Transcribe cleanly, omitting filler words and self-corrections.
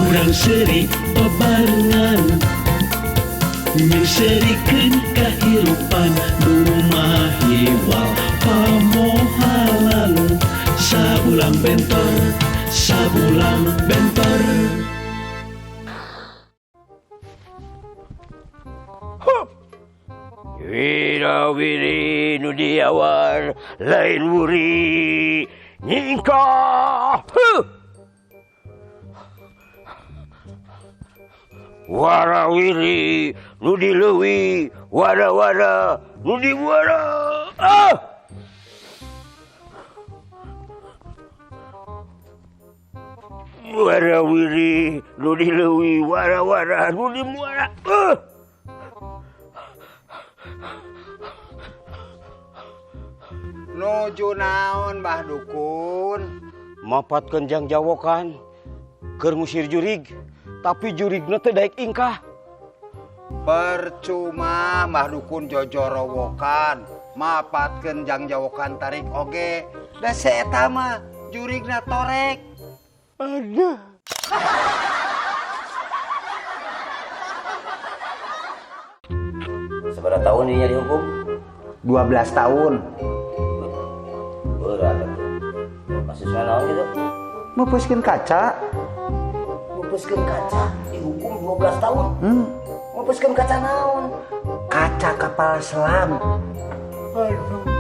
Urang seuri babarengan, Nyengserikeun kahirupan nu mahiwal pamohalan. Sabulang bentor, sabulang bentor. Wira wiri nu diawar lain wuri nyingkah. Huh. Warawiri nu dileuwi wara-wara nu dimuara. Ah! Warawiri nu dileuwi wara-wara nu dimuara. Ah! Nuju naon, Mbah Dukun? Mapatkeun jangjawokan keur ngusir jurig, tapi jurigna teh daek ingkah. Percuma Mbah Dukun jojorowokan, mapatkeun jangjawokan tarik oge. Da si eta mah jurigna torek. Aduh. Seberapa tahun ini dihukum? 12 tahun. Berat atuh. Kasusnya naon gitu? Mupuskeun kaca. Mupuskeun kaca dihukum 12 tahun. Mupuskeun kaca naon? Kaca kapal selam. Aduh.